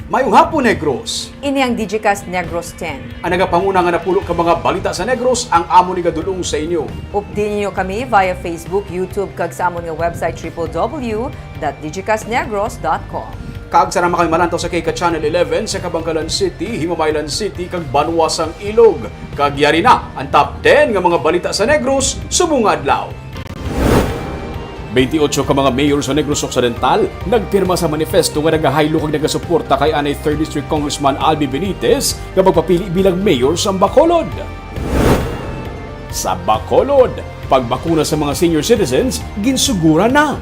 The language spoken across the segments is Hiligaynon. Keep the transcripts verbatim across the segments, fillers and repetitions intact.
Mayong hapon, Negros! Ini ang Digicast Negros ten. Ang nagapanguna nga napulo ka mga balita sa Negros ang amon igadul-ong sa inyo. Updi ninyo kami via Facebook, YouTube, kag sa amon nga website, triple W dot digicast negros dot com. Kag sarang kami malantaw sa K K Channel eleven sa Kabankalan City, Himamaylan City, kag Banwa sang Ilog. Kag yari na ang top ten nga mga balita sa Negros subong nga adlaw. Twenty-eight ka mga mayor sa Negros Occidental nagpirma sa manifesto nga nagahaylo kag nagasuporta kay anay third District Congressman Albi Benitez nga magpapili bilang mayor sa Bacolod. Sa Bacolod, pagbakuna sa mga senior citizens ginsuguran na.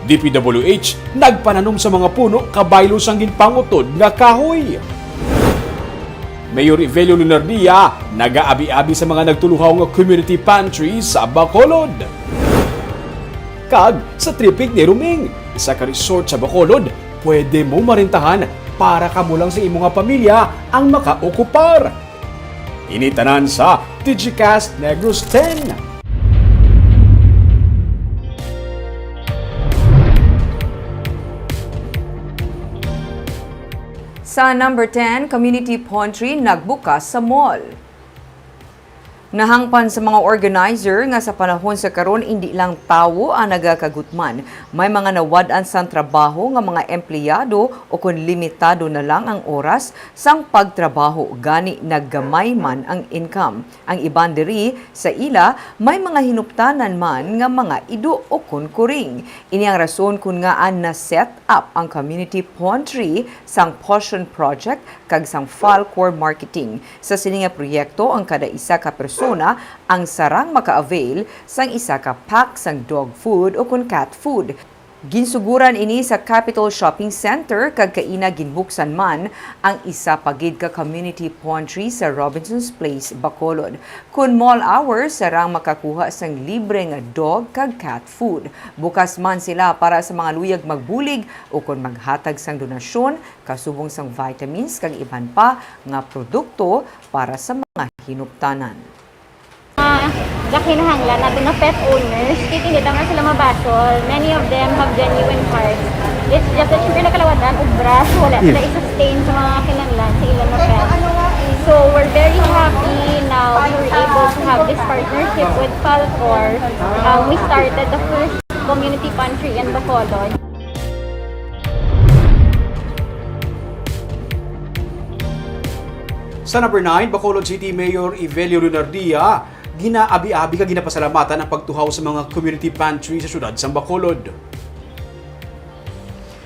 D P W H nagpananom sa mga puno kabaylo sang ginpangutod nga kahoy. Mayor Evelio Lunardia nagaabi-abi sa mga nagtuluhaw nga community pantry sa Bacolod. Kag sa Tripig ni Ruming, isa ka resort sa Bacolod, pwede mo marintahan para kamo lang sa imo nga pamilya ang makaokupar. Ini tanan sa Digicast Negros ten. Sa number ten, community pantry nagbukas sa mall. Nahangpan sa mga organizer nga sa panahon sa karon indi lang tawo ang nagakagutman. May mga nawad-an sang trabaho nga mga empleyado ukon limitado na lang ang oras sang pagtrabaho, gani naggamay man ang income. Ang iban diri sa ila may mga hinuptanan man nga mga ido ukon kuring. Ini ang rason kon ngaa na-set up ang community pantry sang Portion Project kag sang Falcor Marketing. Sa sini nga proyekto, ang kada isa ka persona ang sarang maka-avail sang isa ka pack sang dog food ukon cat food. Ginsuguran ini sa Capitol Shopping Center kag kaina ginbuksan man ang isa pa gid ka community pantry sa Robinson's Place, Bacolod. Kon mall hours, sarang makakuha sang libre nga dog kag cat food. Bukas man sila para sa mga luyag magbulig ukon maghatag sang donasyon, kasubong sang vitamins kag iban pa nga produkto para sa mga hinuptanan. Ah, gakinahanglan nato nga pet owners, kay hindi lang sila mabasol. Many of them have genuine hearts. It's just that, syempre, nakalawadan, obra, so wala sila i-sustain sa mga kinahanglan sa ilang mga pet. So, we're very happy now we were able to have this partnership with Falcor. Um, we started the first community pantry in Bacolod. Sa number nine, Bacolod City Mayor Evelio Lunardia ginaabi-abi kag ginapasalamatan ang pagtuhaw sa mga community pantry sa siyudad sang Bacolod.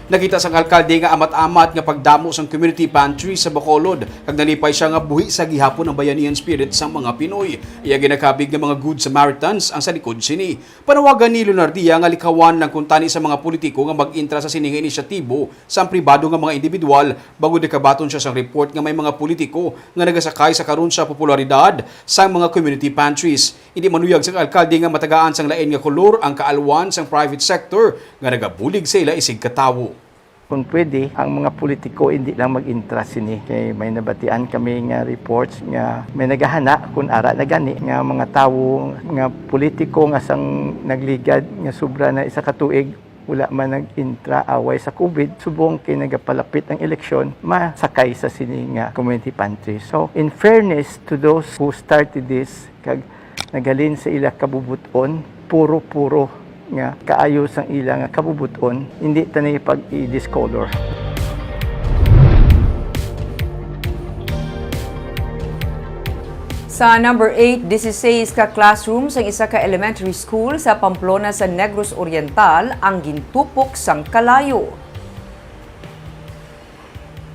Nakita sang alkalde nga amat-amat nga pagdamo sang community pantry sa Bacolod, kag nalipay sia nga buhi sa gihapon ang bayanihan spirit sang mga Pinoy. Iya ginakabig nga mga Good Samaritans ang sa likod sini. Panawagan ni Lunardia nga likawan lang kuntani sa mga politiko nga mag-intra sa sini nga inisyatibo sang pribado nga mga indibidwal, bangod nakabaton sia sang report nga may mga politiko nga nagasakay sa karon sa popularidad sang mga community pantries. Indi manuyag sang alkalde nga matagaan sang lain nga kolor ang kaalwan sang private sector nga nagabulig sa ila isig ka tawo. Kung pwede, ang mga politiko indi lang mag-intra sini. Kay may nabatian kami nga reports nga may nagahana kun ara na gani nga mga tawo nga politiko nga sang nagligad nga sobra na isa ka tuig, wala man nag-intra away sa COVID, subong kay nagapalapit ang eleksyon, masakay sa sini nga community pantry. So, in fairness to those who started this, kag naghalin sa ila kabubut-on, puro-puro nga kaayo sang ila nga kabubut-on, hindi ta ni pag-i-discolor. Sa number eight, dieciséis ka classroom sang isa ka elementary school sa Pamplona sa Negros Oriental ang gintupok sang kalayo.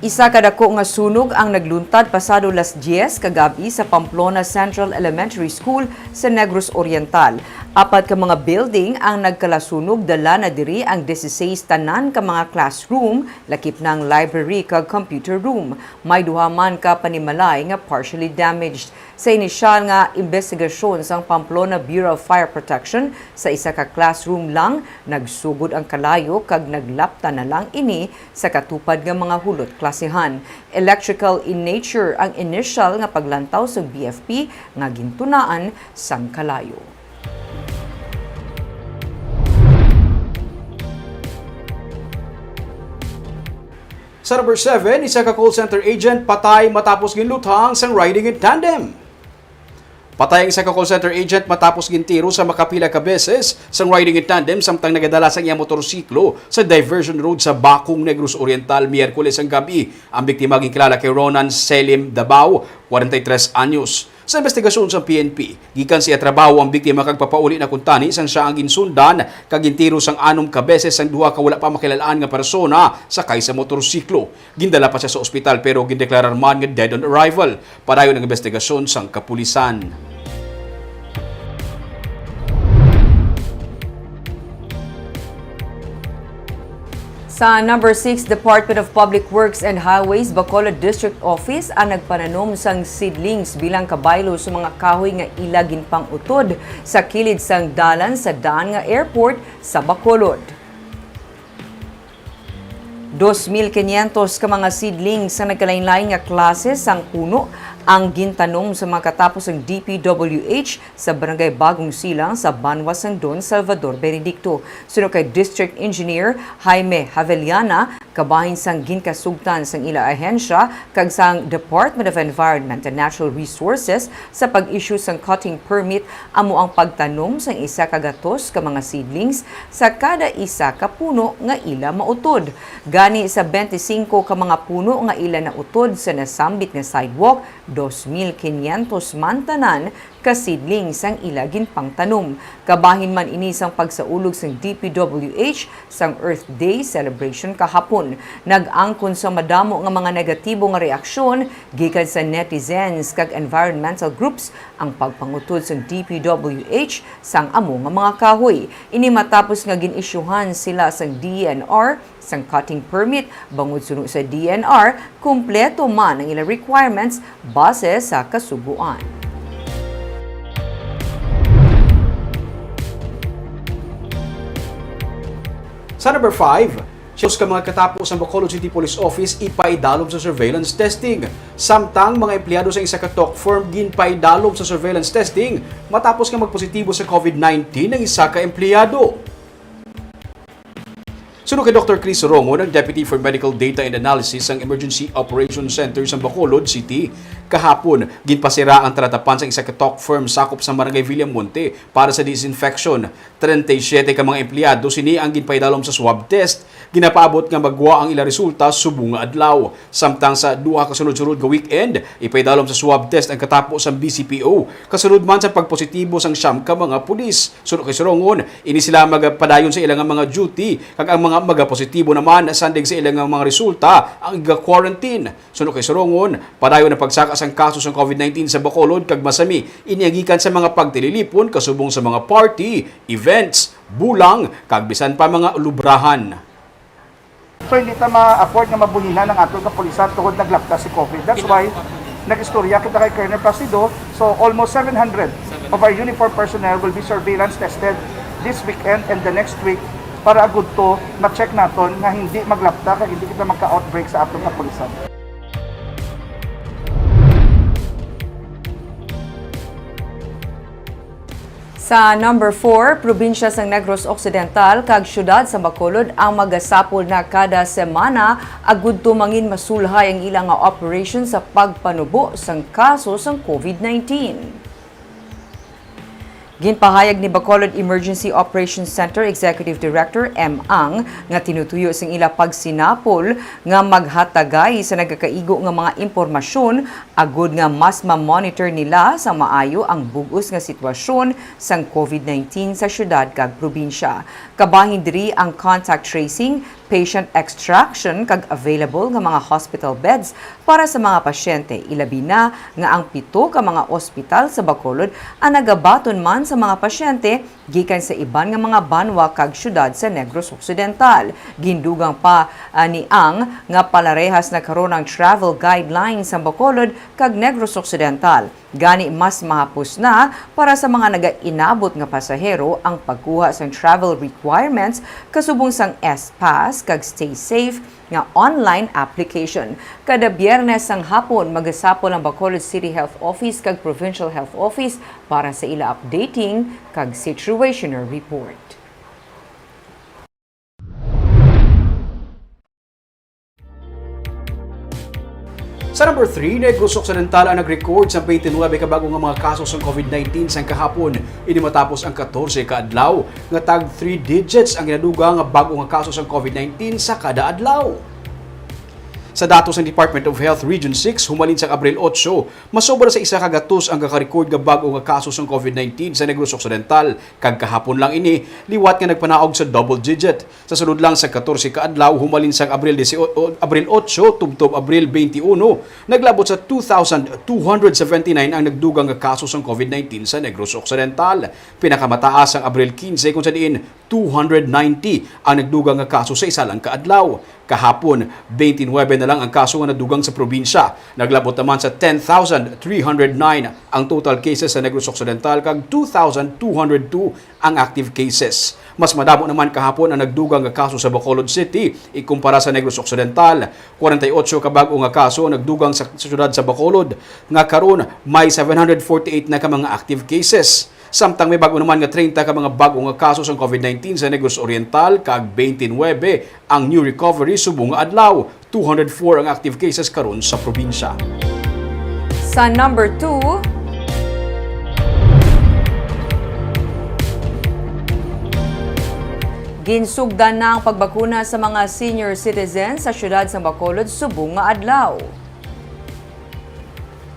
Isa ka dako nga sunog ang nagluntad pasado las dies kagab-i sa Pamplona Central Elementary School sa Negros Oriental. Apat ka mga building ang nagkalasunog, dala na diri ang dieciséis tanan ka mga classroom, lakip na ang library kag computer room. May duha man ka panimalay nga partially damaged. Sa inisyal nga imbestigasyon sang Pamplona Bureau of Fire Protection, sa isa ka classroom lang nagsugod ang kalayo kag naglapta na lang ini sa katupad nga mga hulot klasihan. Electrical in nature ang inisyal nga paglantaw sang B F P nga gintunaan sang kalayo. Sa number seven, isa ka call center agent patay matapos ginluthang sang riding in tandem. Patay ang isa ka call center agent matapos gintiro sa makapila ka beses sang riding in tandem samtang nagadala sang iya motorsiklo sa diversion road sa Bacong, Negros Oriental, Miyerkules ang gab-i. Ang biktima ginkilala kay Ronan Selim Dabao, forty-three anyos. Sa investigasyon sa P N P, gikan sa iya trabaho ang biktima kag papauli na kuntani sang siya ang ginsundan kag gintiro sang anom ka beses sang duha ka wala pa makilal-an nga persona sakay sa motorsiklo. Gindala pa siya sa ospital pero gindeklarar man nga dead on arrival. Padayon ang investigasyon sang kapulisan. Sa number six, Department of Public Works and Highways, Bacolod District Office ang nagpananom sang seedlings bilang kabaylo sa mga kahoy nga ila ginpang-utod sa kilid sang dalan sa daan nga airport sa Bacolod. Dos mil quinientos ka mga seedlings sa nagkalain-lain nga klase sang puno ang gintanom sa mga katapos sang D P W H sa Barangay Bagong Silang sa Banwa sang Don Salvador Benedicto. Suno kay District Engineer Jaime Havellana, kabahin sang ginkasugtan sang ila ahensya kag sang Department of Environment and Natural Resources, sa pag-issue sang cutting permit amo ang pagtanom sang isa ka gatos ka mga seedlings sa kada isa ka puno nga ila mautod. Gani, sa twenty-five ka mga puno nga ila nautod sa nasambit nga sidewalk, dos mil quinientos man tanan ka seedlings ang ila ginpangtanom. Kabahin man ini sang pagsaulog sang D P W H sang Earth Day celebration kahapon. Nag-angkon sa madamo nga mga negatibo nga reaksyon gikan sa netizens kag environmental groups ang pagpangutod sang D P W H sang amo nga mga kahoy. Ini matapos nga gin-isyuhan sila sang D E N R sang cutting permit, bangod suno sa D E N R, kumpleto man ang ila requirements base sa kasugoan. Sa number five, siyam ka mga katapo sang Bacolod City Police Office ipaidalom sa surveillance testing. Samtang mga empleyado sa isa ka talk firm ginpaidalom sa surveillance testing matapos nga magpositibo sa COVID nineteen ang isa ka empleyado. Suno kay Doktor Chris Rongon, ang Deputy for Medical Data and Analysis sang Emergency Operations Center sa Bacolod City, kahapon ginpasira ang talatapan sang isa ka talk firm sakop sa Barangay Villamonte para sa disinfection. Treinta y siete ka mga empleyado sini ang ginpaidalom sa swab test. Ginapaabot nga magwa ang ila resulta subong nga adlaw. Samtang sa duha ka sunod-sunod nga weekend, ipaidalom sa swab test ang katapo sang B C P O, kasunod man sa pagpositibo sang siyam ka mga pulis. Suno kay Sorongon, ini sila magapadayon sa ila nga mga duty, kag ang mga magapositibo naman sandig sa ila nga mga resulta ang iga-quarantine. Suno kay Sorongon, padayon ang pagsaka sang kaso sang COVID nineteen sa Bacolod, kag masami ini ang gikan sa mga pagtililipon kasubong sa mga party, events, bulang, kag bisan pa mga lubrahan. So, hindi ta ma-afford nga mabuhinan ang aton kapulisan tungod naglapta si COVID. That's why nag-istorya kita kay Colonel Placido. So, almost seven hundred of our uniform personnel will be surveillance tested this weekend and the next week para agud to ma-check naton nga hindi maglapta kag hindi kita magka-outbreak sa aton kapulisan. Sa number four, probinsya sang Negros Occidental kag siyudad sa Bacolod ang magasapol na kada semana agud to mangin masulhay ang ila nga operation sa pagpanubo sang kaso sang COVID nineteen. Ginpahayag ni Bacolod Emergency Operations Center Executive Director M. Ang nga tinutuyo sang ila pagsinapol nga maghatagay sa nagakaigo nga mga impormasyon agud nga mas ma-monitor nila sang maayo ang bug-os nga sitwasyon sang COVID nineteen sa siyudad kag probinsya. Kabahin diri ang contact tracing, patient extraction, kag available nga mga hospital beds para sa mga pasyente, ilabi na nga ang pito ka mga ospital sa Bacolod ang nagabaton man sa mga pasyente gikan sa iban nga mga banwa kag siyudad sa Negros Occidental. Gindugang pa, ah, ni Ang nga palarehas na karon ang travel guidelines sa Bacolod kag Negros Occidental. Gani, mas mahapos na para sa mga nagainabot nga pasahero ang pagkuha sang travel requirements kasubong sang S-Pass kag Stay Safe nga online application. Kada Biyernes sang hapon, magasapol ang Bacolod City Health Office kag Provincial Health Office para sa ila updating kag situational report. Number three, Negros Occidental ang nag-record sa twenty-nine ka bag-o nga mga kaso sang COVID nineteen sang kahapon. Ini matapos ang katorse ka adlaw nga tag three digits ang ginadugang nga bag-o nga kaso sang COVID nineteen sa kada adlaw. Sa datos sang Department of Health Region six, humalin sang Abril otso, masobra sa isa ka gatos ang gaka-record nga bag-o nga kaso sang COVID nineteen sa Negros Occidental, kag kahapon lang ini liwat nga nagpanaog sa double digit. Sa sulod lang sa katorse ka adlaw, humalin sang Abril dieciocho, o, Abril otso tubtob Abril twenty-one, naglabot sa two thousand two hundred seventy-nine ang nagdugang nga kaso sang COVID nineteen sa Negros Occidental. Pinakamataas ang Abril quince, kung sa diin two hundred ninety ang nagdugang nga kaso sa isa lang ka adlaw. Kahapon, twenty-nine na lang ang kaso nga nadugang sa probinsya. Naglabot naman sa ten thousand three hundred nine ang total cases sa Negros Occidental kag two thousand two hundred two ang active cases. Mas madamo naman kahapon ang nagdugang nga kaso sa Bacolod City ikumpara sa Negros Occidental. Kwarenta y otso ka bag-o nga kaso ang nagdugang sa, sa siyudad sa Bacolod, nga karon may seven hundred forty-eight na ka mga active cases. Samtang may bag-o naman nga treinta ka mga bag-o nga kaso sang COVID nineteen sa Negros Oriental kag twenty-nine ang new recovery subong nga adlaw. Two hundred four ang active cases karon sa probinsya. Sa number two, ginsugdan na ang pagbakuna sa mga senior citizens sa siyudad sa Bacolod subong nga adlaw.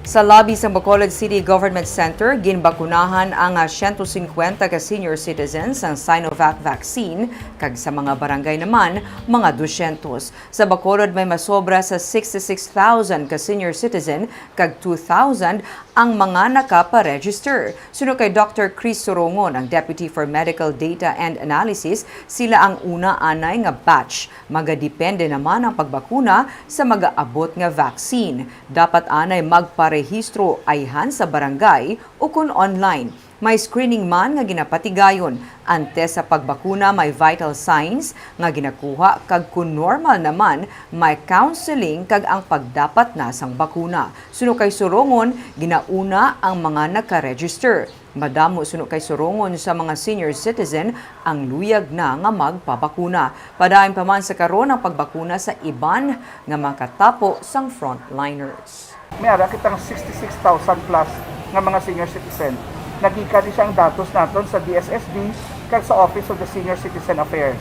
Sa lobby sang Bacolod City Government Center, ginbakunahan ang, ah, siyento singkwenta ka senior citizens sang Sinovac vaccine, kag sa mga barangay naman, mga dusyentos. Sa Bacolod, may masobra sa sixty-six thousand ka senior citizen, kag two thousand ang mga nakaparegister. Suno kay Doctor Chris Sorongon, ang Deputy for Medical Data and Analysis, sila ang una anay nga batch. Magadepende naman ang pagbakuna sa magaabot nga vaccine. Dapat anay magparehistro ayhan sa barangay ukon online. May screening man nga ginapatigayon. Antes sa pagbakuna, may vital signs nga ginakuha, kag kon normal naman, may counseling kag ang pagdapat na sang bakuna. Suno kay Sorongon, ginauna ang mga naka-register. Madamo suno kay Sorongon sa mga senior citizen ang luyag na nga magpabakuna. Padayon pa man sa karon ang pagbakuna sa iban nga makatapo sang frontliners. May ara kitang sixty-six thousand plus nga mga senior citizen. Nagika ni siya ang datos naton sa D S S D kag sa Office of the Senior Citizen Affairs.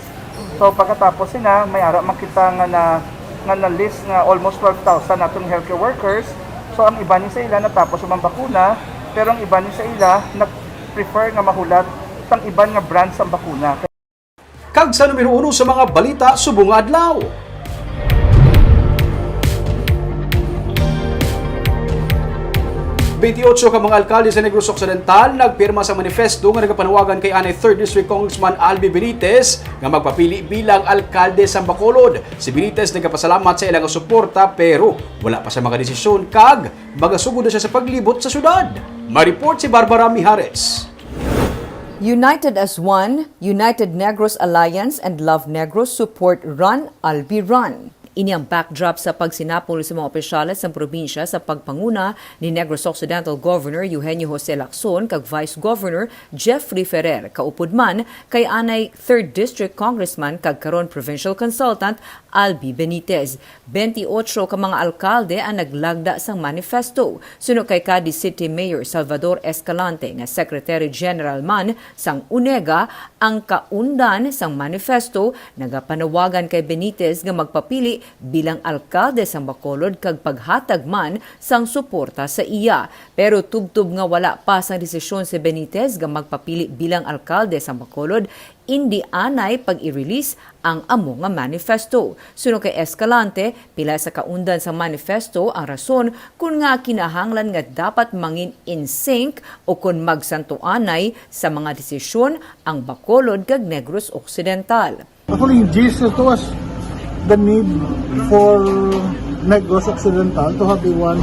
So, pagkatapos sina, may ara man kita nga na, nga na-list nga almost twelve thousand natong healthcare workers. So, ang iban ni sa ila natapos man bakuna, pero ang iban ni sa ila nag-prefer nga mahulat sang iban nga brand sang bakuna. Kag sa numero uno sa mga balita subong nga adlaw. Twenty-eight ka mga alkalde sa Negros Occidental nagpirma sa manifesto nga nagapanawagan kay anay Third District Congressman Albi Benitez nga magpapili bilang alkalde sa Bacolod. Si Benitez nagapasalamat sa ilang suporta, pero wala pa sa mga desisyon kag magasugod na siya sa paglibot sa syudad. May report si Barbara Mijares. United as One, United Negros Alliance, and Love Negros support Run Albi Run. Ini ang backdrop sa pagsinapol sa mga opisyales sang probinsya sa pagpanguna ni Negros Occidental Governor Eugenio Jose Lacson kag Vice Governor Jeffrey Ferrer, kaupod man kay anay Third District Congressman kag karon Provincial Consultant Albi Benitez. Twenty-eight ka mga alkalde ang naglagda sang manifesto. Suno kay Kadi City Mayor Salvador Escalante nga Secretary General man sang UNEGA, ang kaundan sang manifesto nagapanawagan kay Benitez nga magpapili bilang alkalde sang Bacolod kag paghatag man sang suporta sa iya. Pero tubtob nga wala pa sang desisyon si Benitez nga magpapili bilang alkalde sang Bacolod, indi anay pag-i-release ang amo nga manifesto. Suno kay Escalante, pila sa kaundan sang manifesto ang rason kon ngaa kinahanglan nga dapat mangin in sync o kon magsantuanay sa mga desisyon ang Bacolod kag Negros Occidental. Actually, Jesus told us the need for Negros Occidental to have a one,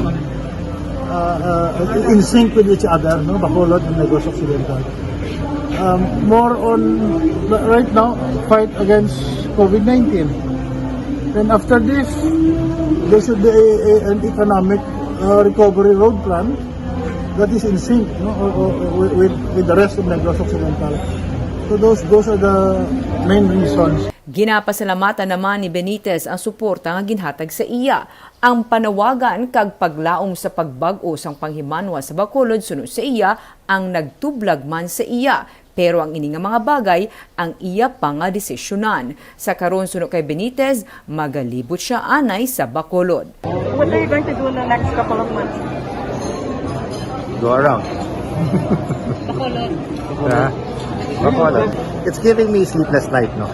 uh, uh, in sync with each other, no? Bacolod and Negros Occidental. Um, more on, right now, fight against COVID nineteen. And after this, there should be a, a, an economic, uh, recovery road plan that is in sync, no, o- o- with, with the rest of Negros Occidental. So those, those are the main reasons. Ginapasalamatan naman ni Benitez ang suporta nga ginhatag sa iya. Ang panawagan kag paglaom sa pagbag-o sang panghimanwa sa Bacolod suno sa iya ang nagtublag man sa iya. Pero ang ini nga mga bagay ang iya pa nga desisyonan. Sa karon, suno kay Benitez, magalibot sia anay sa Bacolod. What are you going to do in the next couple of months? Go around. Yeah. Bacolod. It's giving me sleepless night, no?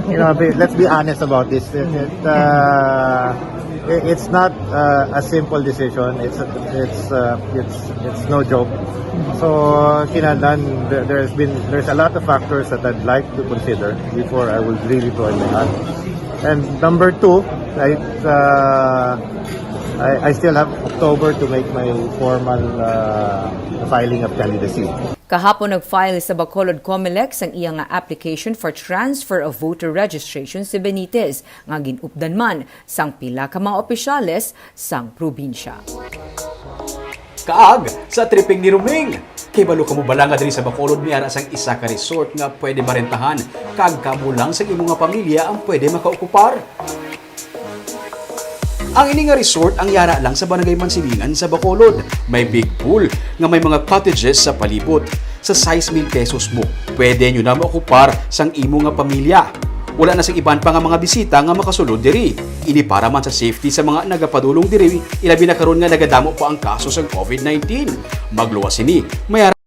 You know, be- let's be honest about this. It, it, uh, it- it's not uh, a simple decision. It's a, it's uh, it's it's no joke. So, kinahanglan, there- there's been there's a lot of factors that I'd like to consider before I would really throw in my hat. And number two, right, uh, I, I still have October to make my formal uh, filing of candidacy. Kahapon, nag-file sa Bacolod Comelec sang iya nga application for transfer of voter registration si Benitez, nga gin-updan man sang pila ka mga opisyales sang probinsya. Kaag sa tripping ni Roming. Kay balo kamo bala nga diri sa Bacolod may ara sang isa ka resort nga pwede marentahan, kag kamo lang sa imo nga pamilya ang pwede makaokupar. Ang ini nga resort ang yara lang sa Barangay Mansilingan sa Bacolod. May big pool nga may mga cottages sa palibot. Sa sais mil pesos mo, pwede nyo na maokupar sang imo nga pamilya. Wala na sing iban pa nga mga bisita nga makasulod diri. Ini para man sa safety sa mga nagapadulong diri, ilabi na karon nga nagadamo pa ang kaso sang COVID nineteen. Magluwas sini, may ara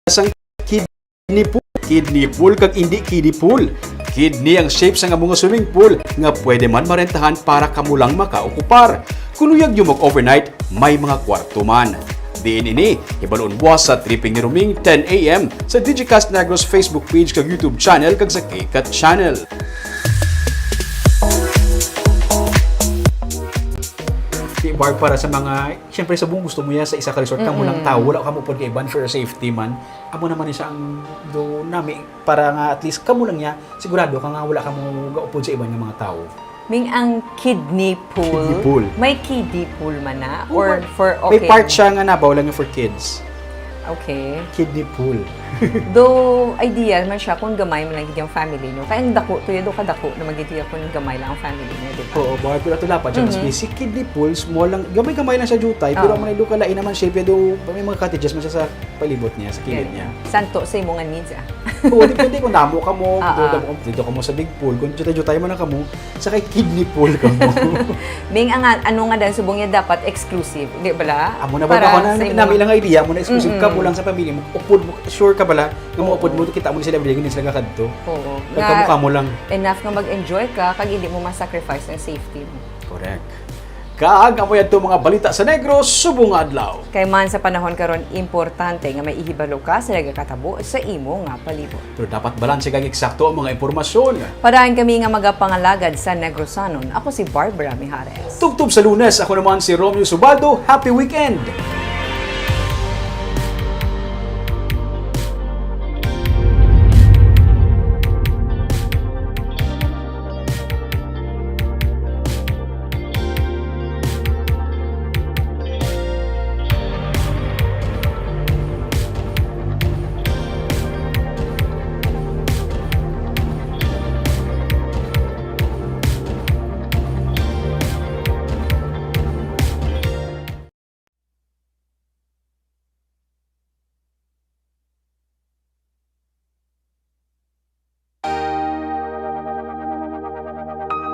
sang kidney pool, kidney pool kag indi kiddie pool. Kidney ang shape sang amo nga swimming pool nga pwede man marentahan para kamo lang makaokupar. Kung luyag nyo mag-overnight, may mga kwarto man. Diin ini, hibaluon buwas sa Tripping ni Roming, ten a m, sa Digicast Negros Facebook page kag YouTube channel kag sa KCAT channel. Di, Barb, para sa mga, siyempre, sa buong gusto mo yan sa isa ka resort, kamo lang tao, wala kamo pod kay iban for safety man. Amo naman ni siya ang do nami para nga at least kamo lang niya, sigurado ka nga wala kamo gaupod sa iban nga mga tao. Ming, ang kidney pool. Kidney pool. May kiddie pool man na? Or for, May okay. Part siya nga nabaw lang nga for kids. Okay. Kidney pool. Though, ideal man siya kung gamay man lang gid ang family, no? Kaya ang dako, tuyo do kadako na magitiya kung gamay lang ang family niya, di ba? Oo, Barb, pero ito dapat siya mas Mhm. basic. Kidney pool, small lang, gamay-gamay lang siya jutay, pero Oo. ang manay do kalain naman siya, pero may mga cottages man siya sa palibot niya, sa kilid niya. Santo sa imo nga needs, ah. Oo, depende kung damo ka mo, Ah, dito, ah. damo, dito ka mo sa big pool, kung jutay-jutay man na ka mo, sa kay kidney pool ka mo. Ming, ang ano nga dan, subong niya dapat exclusive, di ba la? Amo na ba Para ako na, sa imo. Nami lang nga idea mo na exclusive ka Mm-mm. mo lang sa pamilya mo, upod mo, sure ka bala, nga maupod mo, kita mo ni sila everyday, hindi sila kakadto. Oo. Pagkamo-kamo lang. Enough nga mag-enjoy ka, kag hindi mo ma-sacrifice ang safety mo. Correct. Kag amo yadto mga balita sa Negros subong nga adlaw. Kay man sa panahon karon, importante nga may ihibalo ka sa nagakatabo sa imo nga palibot. Pero dapat balanse kag eksakto ang mga impormasyon. Padayon kami nga magapangalagad sa Negrosanon. Ako si Barbara Mijares. Tubtob sa Lunes, ako naman si Romeo Subaldo. Happy weekend!